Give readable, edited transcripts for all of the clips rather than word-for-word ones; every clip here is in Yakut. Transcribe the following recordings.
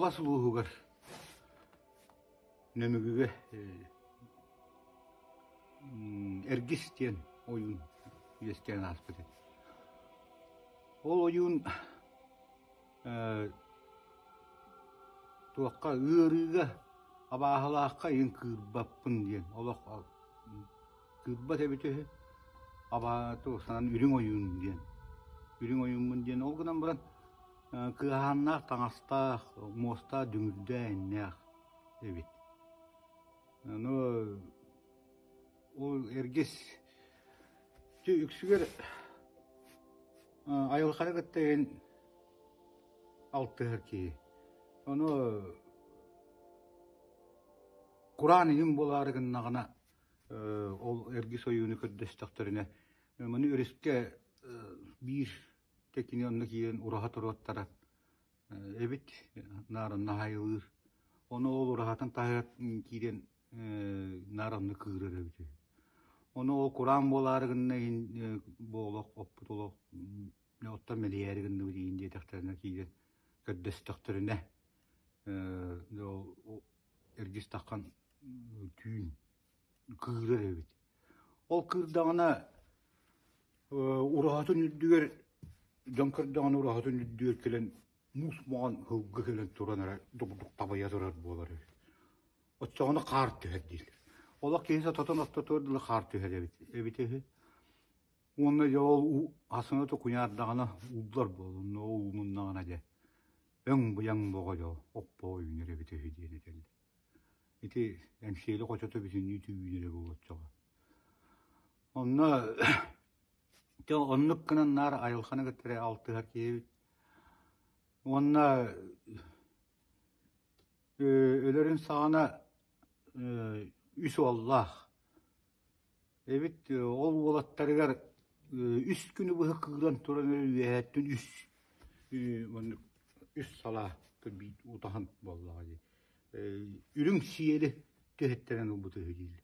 Хаҥалас улууһугар Нөмүгүгэ Эргис диэн ойуун үөскээн ааспыт этэ. Ол ойуун туохха ыарыыга, абааһылаахха иһин кыырбаппын диэн олох кыырбат эбитэ үһү. Абааһы туох санаан үрүҥ ойуун диэн. Үрүҥ ойууммун диэн ол гынан баран кыаһааннаах таҥастаах, муостаах дүҥүрдээх иннээх эбит. Ону ол эргис үксүгэр айылҕаны кытта иһин алтыһар киһи. Ону кураан иһин буолаары гыннаҕына ол эргис ойууну көрдөстөхтөрүнэ маны өрүскэ биир кини онно киирэн ураһа туруоттаран эбит наар онно аһайылыыр. Ону ол ураһатын таһыгар киирэн наар онно кыырар эбит үһү. Ону ол кураан буолаары гынна иһин бу олох оппут олох оттон мэлийээри гынныбыт иһин диэтэхтэринэ киирэн көрдөстөхтөрүнэ ол эргис таххан түүн кыырар эбит. Ол кыырдаҕына ураһатын үрдүгэр дьон көрдөҕүнэ ураһатын үрдүгэр кэлэн муус маҕан сылгы кэлэн туран эрэ дук-дук табайа турар буолар эбит. Оччоҕуна хаар түһэр дииллэр. Олох киһи сототун ортотугар дылы хаар түһэр эбит эбитэ үһү. Уонна дьэ ол уу хасына токуйаардаҕына ууллар буолла, онно ол уунуннаҕына дьэ өҥ-быйаҥ бөҕө дьэ оппоо үүнэр эбитэ үһү диэн этэллэр. Ити Эҥсиэли хочото бүтүннүү түүнэрэ буолуоччуга. Онно дьэ оннук гынан наар айылҕаны кытта эрэ алтыһар киһибит. Уонна өлөрүн саҕана үс уоллаах Эбит ол уолаттарыгар үс күнү быһа кыыран туран эрэ үөһээттэн үс маннык үс салаа утаһан буоллаҕа дии үрүҥ сиэли түһэттэрэн ылбыт үһү дииллэр.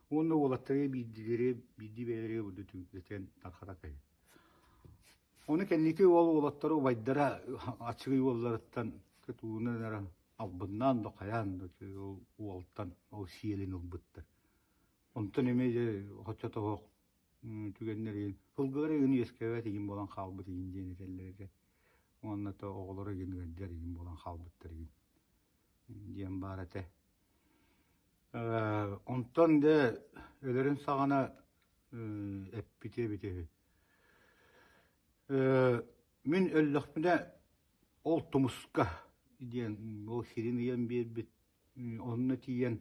Уонна уолаттарга биирдиилэри биирдии бэйэлэригэр бурдук түҥэтэн тархата кэлэр. Ону кэнники уол уолаттара убайдара аччыгый уолларыттан кытуунан эрэ албыннаан да хайаан да ол уолтан ол сиэлин ылбыттар. Онтон эмиэ дьэ оччотооҕу түгэннэр иһин сылгылар игин үөскээбэт игин буолан хаалбыт игин диэн этэллэр этэ. Уонна то оҕолоро игин ыалдьар игин буолан хаалбыттар игин диэн баар этэ. Онтон дьэ өлөрүн саҕана эппитэ эбитэ үһү. Мин өллөхпүнэ ол тумуска диэн ол сирин ыйан биэрбит онно тиийэн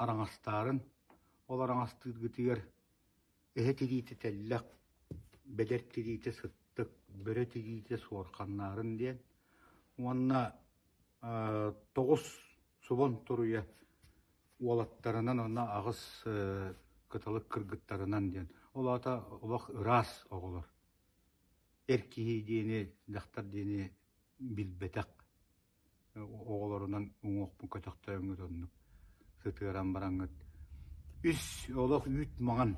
араҥастаарын, ол араҥастыыргытыгар эһэ тириитэ тэллэх, бэдэр тириитэ сыттык, бөрө тириитэ суорханнаарын диэн уонна тоҕус субан туруйа уолаттарынан уонна аҕыс кыталык кыргыттарынан диэн. Ол аата олох ыраас оҕолор. Эр киһи диэни, дьахтар диэни билбэтэх оҕолорунан уҥуохпун көтөхтөөҥҥүт оннук сытыаран бараҥҥыт үс олох үүт маҥан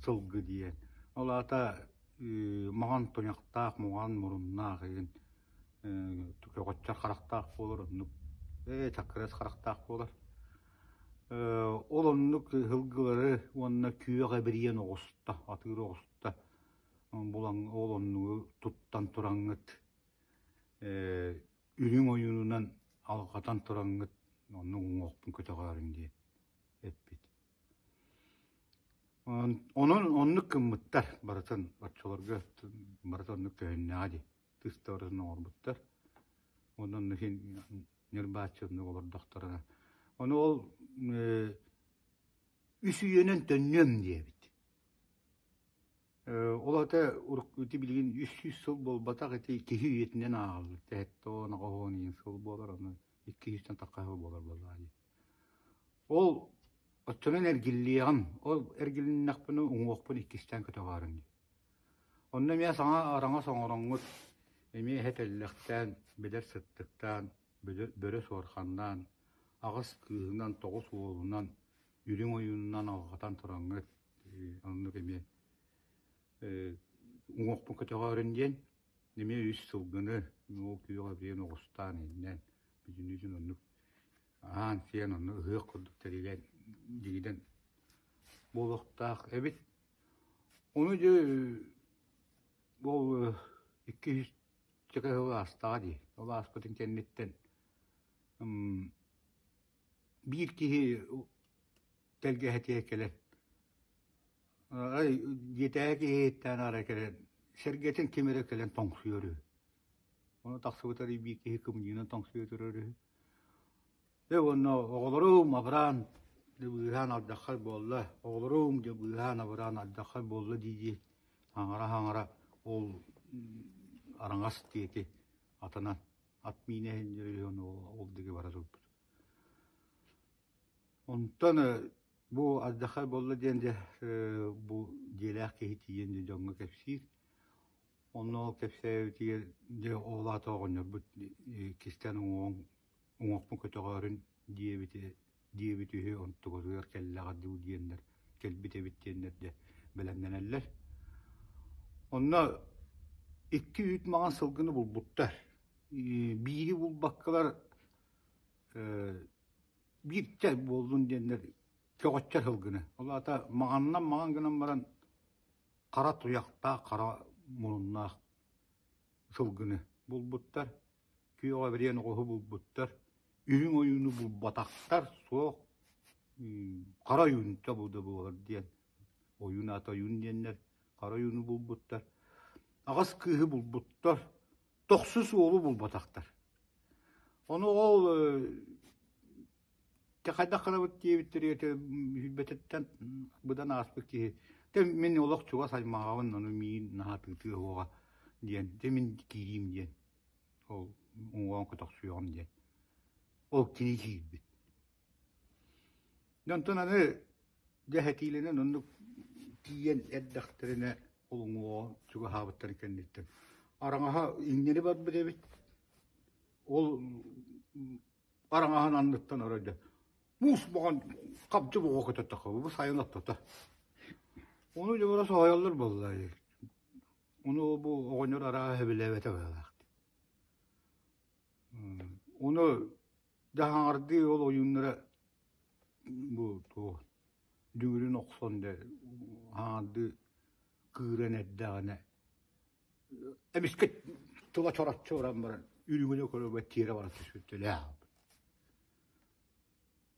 сылгы диэн ол аата маҥан туйахтаах маҥан муруннаах игин көҕөччөр харахтаах буолар оннук ээ чакырас харахтаах буолар ол оннук сылгылары уонна күөх эбириэн оҕуста атыыр оҕуста булан ол оннугу туттан тураҥҥыт үрүҥ ойуунунан алҕатан тураҥҥыт оннук уҥуохпун көтөҕөөрүҥ диэн эппит. Онон оннук гыммыттар барытын оччолорго барыта оннук көһүннэҕэ дии тыста барытын оҥорбуттар. Онон иһин ньырбааччы оннук олордохторуна. Ону ол үс үйэнэн төннүөм диэбит. Ол аата урукку ити билигин 300 сыл буолбатах ити киһи үйэтинэн ааҕыллар. Тэһэттэ оҕоһуон иһин сыл буолар, ону 200-тэн тахха сыл буолар буоллаҕа дии. Ол оччонон эргиллиэҕим, ол эргилиннэхпинэ уҥуохпун иккистээн көтөҕөөрүҥ дии. Онно эмиэ саҥа араҥас оҥороҥҥут, эмиэ эһэ тэллэхтээн, бэдэр сыттыктаан, бөрө суорҕаннаан, аҕыс кыыһынан, тоҕус уолунан, үрүҥ ойуунунан алҕатан тураҥҥыт оннук эмиэ уҥуохпун көтөҕөөрүн диэн. Эмиэ үс сылгыны ол күөҕэ биэн оҕустаан иннэн бүтүннүүтүн оннук аһаан сиэн онно ыһыах курдук тэрийэн дьигинэн буолуохтаах эбит. Ону дьэ ол 200 сыл аастаҕа дии. Ол ааспытын кэнниттэн биир киһи тэлгэһэтигэр кэлэн арай дьиэтээҕи киһи иһиттээн арай кэлэн сэргэтин ким эрэ кэлэн тоҥсуйар үһү. Ону тахсыбыта биир киһи кымньыынан тоҥсуйа турар үһү. Дьэ уонна оҕолорум абыраан дьэ быыһаан алдьархай буолла, оҕолорум дьэ быыһаан абыраан алдьархай буолла дии-дии хаҥара-хаҥара ол араҥас диэки атынан ат миинэ иһин ол диэки бара турбут. Онтон бу алдьархай буолла диэн дьэ бу дьиэлээх киһи тиийэн дьэ дьоҥҥо кэпсиир. Онно ол кэпсээбитигэр дьэ ол аата оҕонньорбут кистээн уҥуоҕун уҥуохпун көтөҕөөрүн диэбити диэбит үһү онтугутугар кэллэҕэ дуу диэннэр кэлбит эбит диэннэр дьэ бэлэмнэнэллэр. Онно икки үүт маҥан сылгыны булбуттар. Биири булбаккалар бииртэ буоллун диэннэр көҕөччөр сылгыны. Ол аата маҥанынан маҥан гынан баран хара туйахтаах, хара муруннаах сылгыны булбуттар. Күөх эбириэн оҕуһу булбуттар. Үрүҥ ойууну булбатахтар, суох хара ойуунта да буолар диэн. Ойуун аата ойуун диэннэр хара ойууну булбуттар. Аҕыс кыыһы булбуттар. Тохсус уолу булбатахтар. Ону ол Дьэ хайдах гынабыт диэбиттэригэр сүүрбэтиттэн быдан ааспыт киһи дьэ мин олох чугас аймаҕабын ону миигин наһаа тыытыа суоҕа диэн дьэ мин киириим диэн ол уҥуоҕун көтөхсүөҕүм диэн ол кини киирбит. Дьэ онтон аны дьэ этиилэнэн оннук тиийэн эрдэхтэринэ ол уҥуоҕа чугаһаабыттарын кэнниттэн араҥаһа иҥнэри барбыт эбит. Ол араҥаһын анныттан арай муус боҕон хабдьы боҕо көтөттөххө бу сайын оттото. Ону дьэ бара соһуйаллар буолла. Ону бу оҕонньор арааһа сөбүлээбэтэ быһыылаах. Ону дьаһаҥардыы ол ойууннара бу туох дүҥүрүн охсон дэ хаҥардыы кыыран эрдэҕинэ эмискэ тыла чороччу баран баран үрүҥүнэ көрөбөт тиэрэ баран түспүттэлээх.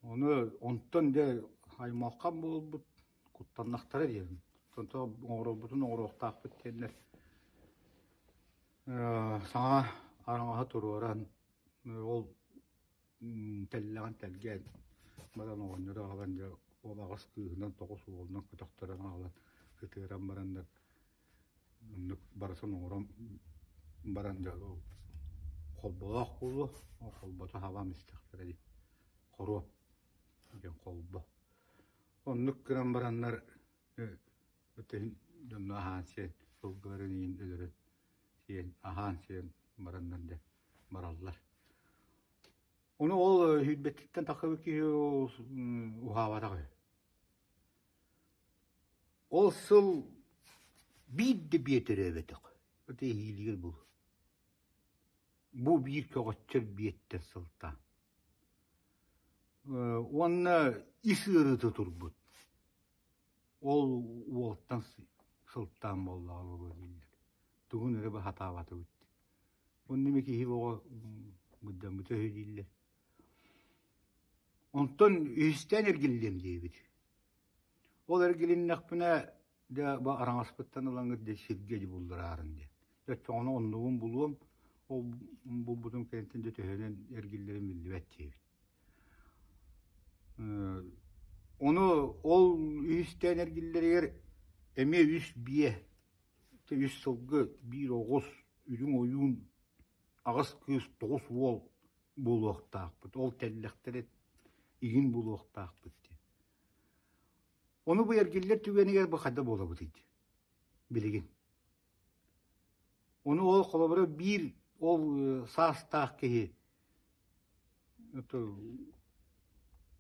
Ону онтон дьэ аймалхан буолбут куттаннахтара диэн. Онтон оҥорорбутун оҥоруохтаахпыт диэннэр саҥа араҥаһы туруоран ол тэллэҕин тэлгээн баран оҕонньору аҕалан дьэ ол аҕыс кыыһынан тоҕус уолунан көтөхтөрөн аҕалан ытыаран бараннар Оннук барытын оҥорон баран дьэ холболоох буолуо, ол холбото хабаам истэхтэрэ дии, хоруоп диэн холбо. Оннук гынан бараннар ытыһын дьонно аһаан сиэн, сылгыларын иин өлөрөн сиэн, аһаан сиэн бараннар дьэ бараллар. Ону ол сүүрбэтиттэн тахсыбыт киһи уһаабатах үһү. Ол сыл биир да биэ төрөөбөтөх, ити эһиилигэр бул. Бу биир көҕөччөр биэттэн сылтаан. Уонна ис ыарыыта турбут. Ол уолтан сылтаан буоллаҕа буолуо дииллэр. Тугун эрэ баһатаабатыбыт. Онно эмэ киһи оҕо быдьаммыта үһү дииллэр. Онтон үһүстээн эргиллиэм диэбит. Ол эргилиннэхпинэ дьэ бу араҥаспыттан ылаҥҥыт дьэ сиргэ дьэ буллараарын диэн. Дьэ оччоҕуна оннубун булуом, ол булбутум кэнниттэн дьэ төһөнөн эргиллэрим биллибэт диэбит. Ону ол үһүстээн эргиллэригэр эмиэ үс биэ, үс сылгы, биир оҕус, үрүҥ ойуун, аҕыс кыыс, тоҕус уол буолуохтаахпыт, ол тэллэхтэри игин булуохтаахпыт диэн. Ону бу эргиллэр түгэнигэр бу хайда буолабытый диэн билигин. Ону ол холобура биир ол саастаах киһи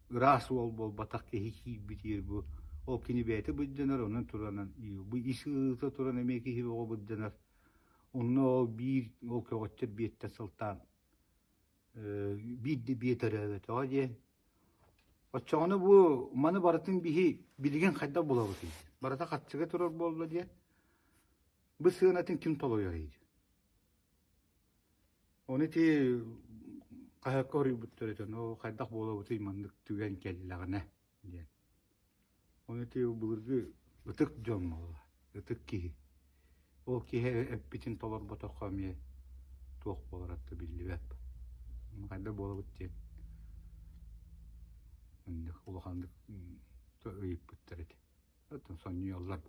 ыраас уол буолбатах киһи киирбитигэр бу ол кини бэйэтэ былдьанар, онон туранан бу ис ыарыыта туран эмиэ киһи бөҕө былдьанар. Онно ол биир ол көҕөччөр биэттэн сылтаан биир да биэ төрөөбөтөҕө диэн. Оччоҕуна бу маны барытын биһи билигин хайдах булабытый? Барыта харчыга турар буолла диэн. Бу сыанатын ким толуйарый? Ону ити хаһыакка хоруйбуттар этэн, оо хайдах буолабытый маннык түгэн кэллэҕинэ диэн. Ону ити былыргы ытык дьон буолла, ытык киһи. Ол киһи эппитин толорботоххо эмиэ туох буолара да биллибэт. Хайдах буолабыт диэн маннык улаханнык ыйыппыттар этэ. Оттон сонньуйаллар.